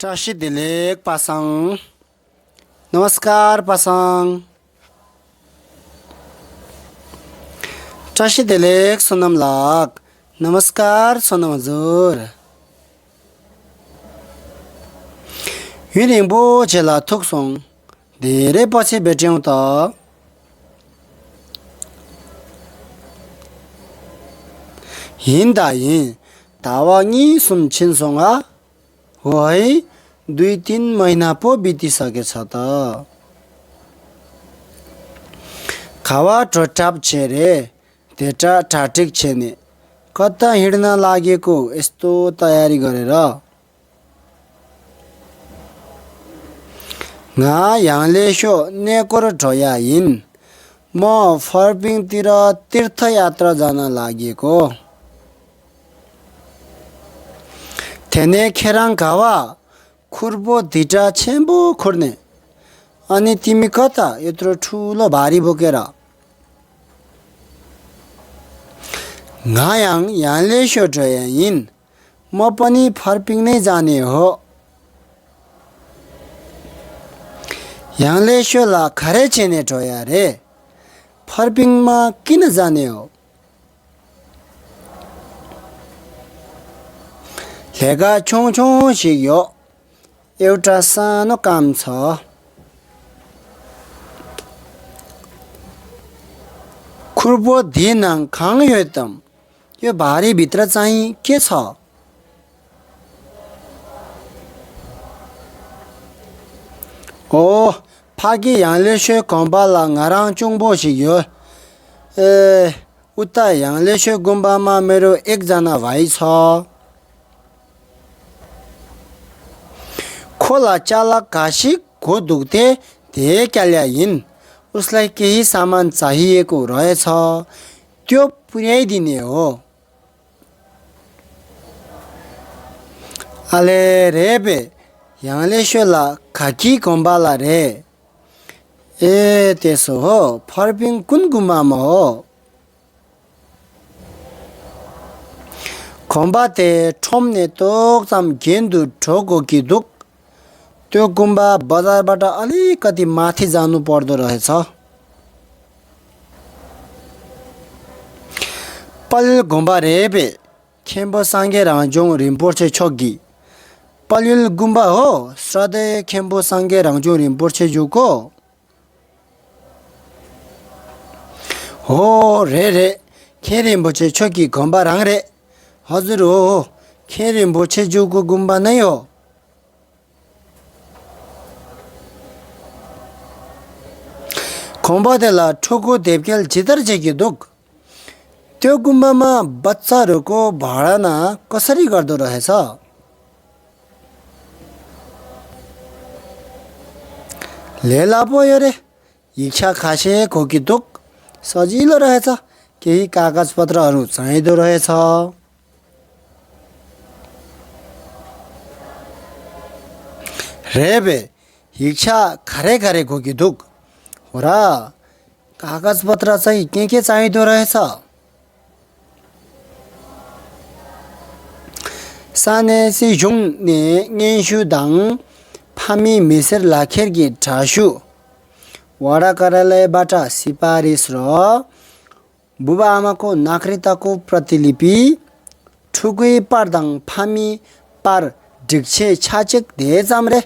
Tashi Dilek Pasang. Namaskar Pasang. Tashi Dilek Sonam Lak. Namaskar Sonam Azur. Hiringbo Chela Tuksong. Dire Pachi Betiong Ta. Hindayin. Tawangi Sum Chinsonga. Why? 2-3 महिना पो बितिसकेछ त खावा टोटाप छेरे तेटा टाटिक छेने कता hidden लागेको यस्तो तयारी गरेर nga yangले शो नेकोर ढोयाइन म फर्पिङतिर तीर्थयात्रा जान लागेको थेने खेराङ खावा खुर्बो धिटा छेम्बो खुर्ने अनि तिमी कता यत्रो ठुलो भारी बोकेर ngaयाङ यानले सोटयाइन म पनि फर्पिङ नै जाने हो यानले सोला खरे छेने टोया रे फर्पिङमा किन जाने हो लेगा छों सिक्यो एउटा सानो काम छ खुर्बो दिनाङ खाङ योतम यो भारी भित्र चाहिँ के छ ओ फागी याङले शे कम्बाला ngaराङ चुङबो सिक्यो उता याङले शे गुम्बामा मेरो एकजना भाइ छ खोला चालक काशी को दुख्थे धे क्याल्याइन उसलाई केही सामान चाहिएको रहेछ त्यो पुर्याइदिने हो अले रेबे याङले शोला खाकी कोम्बाला रे ए त्यसो हो फर्पिङ कुन गुम्बामा हो खोम्बाते ठोम्ने तोक्ताम गेन्दु ठोको कि दुख त्यो गुम्बा बजारबाट अलिकति माथि जानु पर्दो रहेछ पल गुम्बा रेबे खेम्बो सांगे राङजोङ रिम्पोर्छे छोगी पल्युल गुम्बा हो सधैँ खेम्बो सांगे राङजोङ रिम्पोर्छे जुको हो रे खेरिम्बोछे छोगी गुम्बा राङ रे हजुर हो खेरिम्बोछे जुको गुम्बा नै हो खोम्बादेला ठोको देवकेल जितर जेकी दुख त्यो गुम्बामा बच्चाहरूको भडना कसरी गर्दो रहेछ लेला पो यो रे इच्छा खासे खोकी दुख सजिलो रहेछ केही कागज पत्रहरू चाहिँदो रहेछ रेबे इच्छा खरे खरे खोकी दुख र कागज पत्र चाहिँ के चाहिँदो रहेछ साने सी जुङ ने नेशु दाङ फामी मिसेर लाखेरगी ठासु वडा कार्यालयबाट सिफारिस र बुबा आमाको नागरिकताको प्रतिलिपि ठुकुई पारदाङ फामी पार डिक्छे छाचेक धे जामरे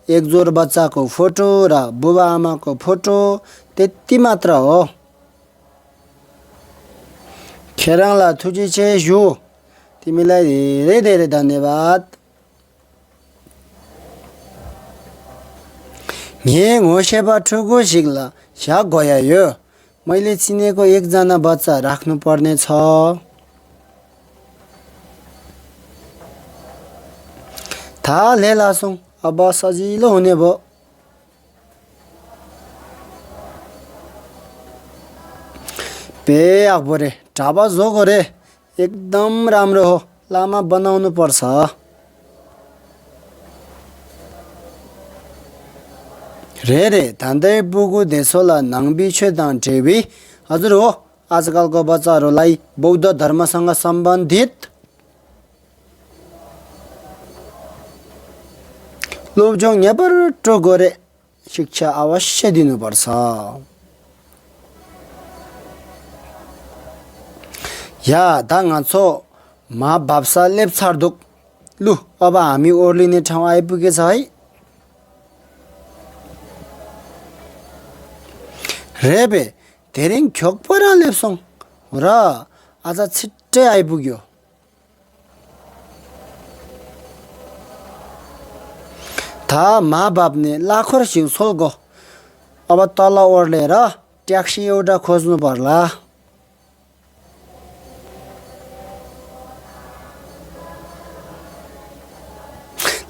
एक जोर बच्चाको फोटो र बुबा आमाको फोटो त्यति मात्र हो खेराङला थुजी छे यु तिमीलाई धेरै धेरै धन्यवाद ने होसेबा ठुगो सिग्ला छ्या गया यो मैले चिनेको एकजना बच्चा राख्नु पर्ने छ था लेलासौं अब सजिलो हुने भो पे आक्बरे ढाबा जोगो रे एकदम राम्रो हो लामा बनाउनु पर्छ रे धान्दै बुगु देशोला नाङबी छेदाङ टेबी हजुर हो आजकलको बच्चाहरूलाई बौद्ध धर्मसँग सम्बन्धित लोभजोङ न्यापट्ट गरे शिक्षा अवश्य दिनुपर्छ। या दाङाछो मा भाप्सा लेप्छार्दुक लु अब हामी ओर्लिने ठाउँ आइपुगेछ है। रेबे धेरै ख्योक परा लेप्छौँ र आज छिट्टै आइपुग्यो। था मा बापने लाखर सिउ सोल्गो अब तल ओर्लेर ट्याक्सी एउटा खोज्नु पर्ला।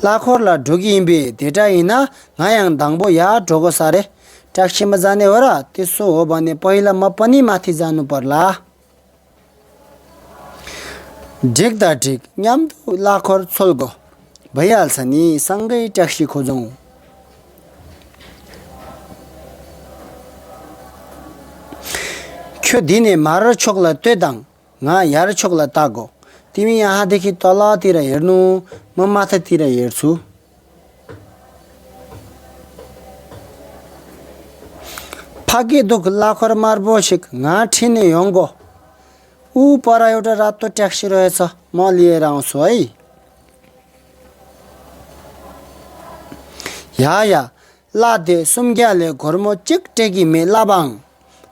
लाखोरला ढुकी हिँबे धेटा हिँडा घायाङ धाङ्बो या ढोगो सारे ट्याक्सीमा जाने हो र? त्यसो हो भने पहिला म पनि माथि जानु पर्ला। ढिक्दा ढिक न्याम्दो लाखर छोल्गो भइहाल्छ नि, सँगै ट्याक्सी खोजौँ। ख्यो दिने मार छोक्ला त्वेदाङ घा यार छोक्ला तागो तिमी यहाँदेखि तलतिर हेर्नु म माथितिर हेर्छु। फाके दुख लाखर मार्बो छिक घा ठिने हङ्गो ऊ पर एउटा रातो ट्याक्सी रहेछ म लिएर आउँछु है। या लादे सुम्ग्याले घरमा चिक टेकी मे लाबाङ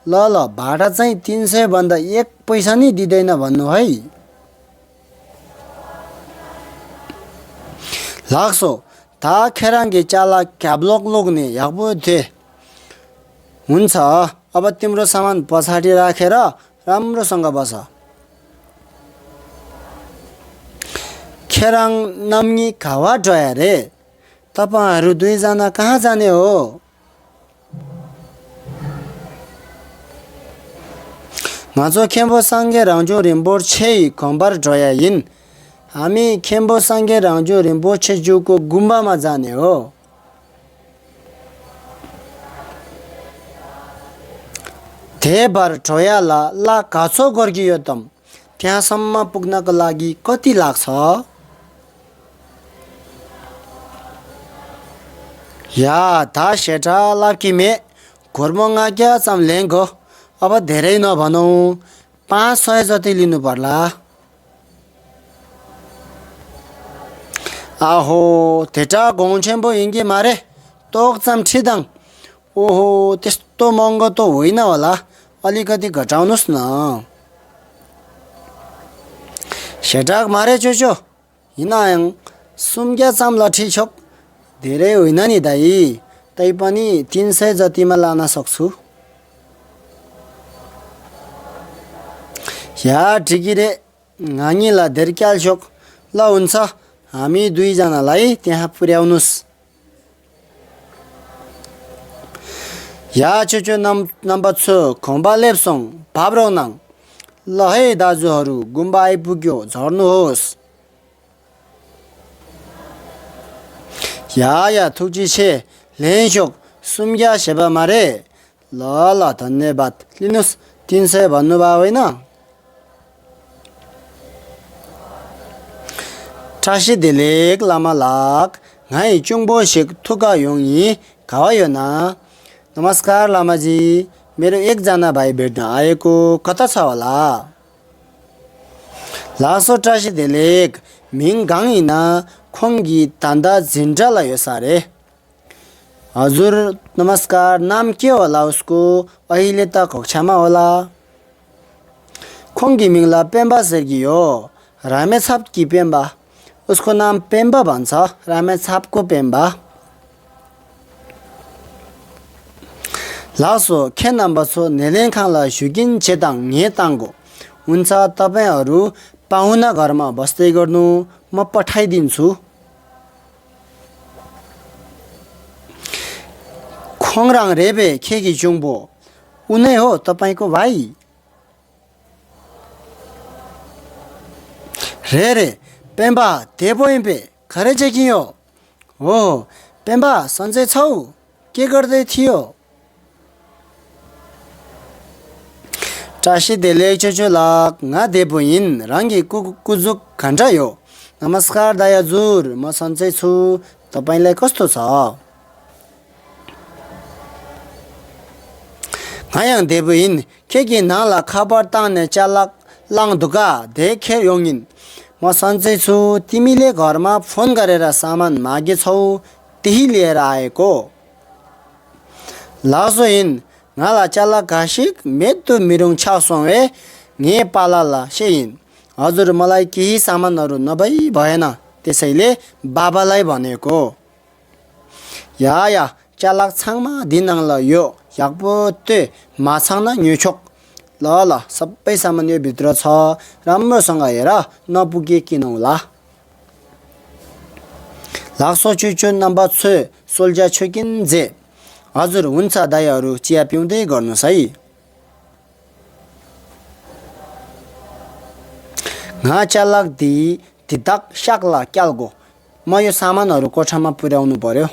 ल भाडा चाहिँ 300 भन्दा 1 पैसा नि दिँदैन भन्नु है। लाग्छो ता खेराङ्गे चाला क्याब्लक लोग्ने याक्बो थिए। हुन्छ अब तिम्रो सामान पछाडि राखेर राम्रोसँग बस। खेराङ नम्नी खावा डया रे तपाईहरू दुईजना कहाँ जाने हो? माजो खेम्बो साङ्गे राउजो रिम्बोर छे खम्बर डया यिन हामी खेम्बो साङ्गे राउजो रिम्बोछे जुको गुम्बामा जाने हो। धेबर ठोयाला ला काछो गर्गियो तम त्यहाँसम्म पुग्नको लागि कति लाग्छ? या था सेठा लाकिमे घोर्मोङा क्या चम्लेङ्गो अब धेरै नभनौँ 500 जति लिनु पर्ला। आहो धेटा गौछेम्बो हिँगे मारे तोक चाम ठिदाङ ओहो त्यस्तो महँगो त होइन होला अलिकति घटाउनुस् न। सेटाक मारे चोचो हिनाङ सुम्ग्या चाम लठी छोक धेरै होइन नि दाइ तैपनि 300 जतिमा लान सक्छु। या ठिकी रे नानीला धेरक्याल छोक ल हुन्छ हामी दुईजनालाई त्यहाँ पुर्याउनुस्। या चोचो नम्बर 6 खम्बा लेप्सोङ भाब्रौनाङ ल है दाजुहरू गुम्बा आइपुग्यो झर्नुहोस्। या थुक्ची छे लेन्चोक सुम्ग्या सेवा मारे ल धन्यवाद लिनुहोस् 300 भन्नुभयो होइन। टासी दिलेक लामा लाक घाइ चुङबो सिक थुका योङी खावायो ना। नमस्कार लामाजी मेरो एकजना भाइ भेट्न आएको कता छ होला? लासो टासी दिलेक मिङ गाङिना खोङ्गी तान्दा झिन्डा यो सारे। हजुर नमस्कार नाम के होला उसको? अहिले त कक्षामा होला। खोङ्गी मिङला पेम्बा सेर्गियो रामेछाप कि पेम्बा? उसको नाम पेम्बा भन्छ रामेछापको पेम्बा। लासो खे नम्बर छो नेलेङखाङला सुगिन चेताङ नेताङ्गो हुन्छ तपाईहरू पाहुना घरमा बस्दै गर्नु म पठाइदिन्छु। खोङराङ रेबे खेगी जुङबो उनै हो तपाईको भाइ? रे पेम्बा देबो इम्पे खरे चेकियो हो। पेम्बा सन्चै छौ के गर्दै थियो? टासी देले चोचो लाक nga देबोइन रंगी कुजुक घण्टा यो। नमस्कार दाइ हजुर म सन्चै छु तपाईलाई कस्तो छ 가양 대부인 케기 나라 खबर चालक लाङ दुका देखेर योङिन म सन्चै छु तिमीले घरमा फोन गरेर सामान मागेछौ त्यही लिएर आएको लासोइन नाला चालक घासिक मेतु मिरुङ छाउसोङे ने पालाला शेइन हजुर मलाई केही सामानहरु नभई भएन त्यसैले बाबालाई भनेको या चालक छाङमा दिनाङ ल यो याकपोते माछाङना न्युछोक ल सबै सामान यो भित्र छ राम्रोसँग हेर नपुगे किनौला लाक्सो चुचुन नम्बर 6 सोल्जा छकिन जे हजुर हुन्छ दाइहरु चिया पिउँदै गर्नुस् है घा चालक दि तितक शाकला क्यालगो म यो सामानहरु कोठामा पुर्याउनु पर्यो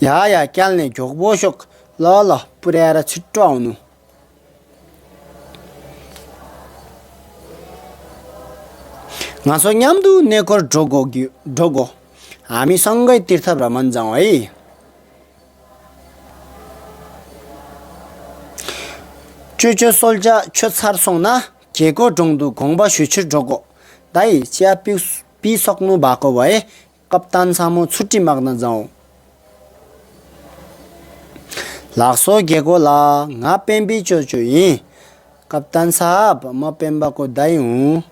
या क्याल्ने घोकबोसोक ल पुर्याएर छिट्टो आउनु ngaso nyamdu nekor dogo हामी सँगै तीर्थ भ्रमण जाऊ है चुचो सोल्जा छोछार सोना केको डोङदु घोङबा सुछु डोगो दाइ चिया पी सक्नु भएको भए कप्तान सामु छुट्टी माग्न जाऊ लाक्सो गेको ला nga पेम्बी चोचुई कप्तान साहब म पेम्बाको दाइ हुँ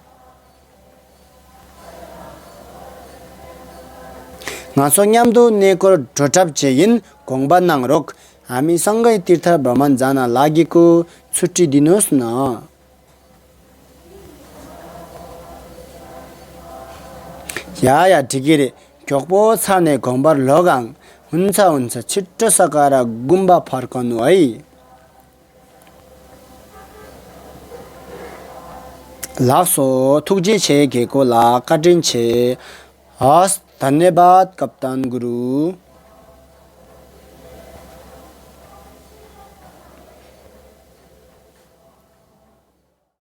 ngaso nyamdu nekor dhotap chein gongba nangrok हामी सँगै तीर्थ भ्रमण जान लागेको छुट्टी दिनुस् न या ठिकै रे क्योकपो छाने गम्बर लगाङ हुन्छ छिट्टो सकाएर गुम्बा फर्कनु है लासो थुक्जे छे गेको ला काटिन छे हस् धन्यवाद कप्तान गुरु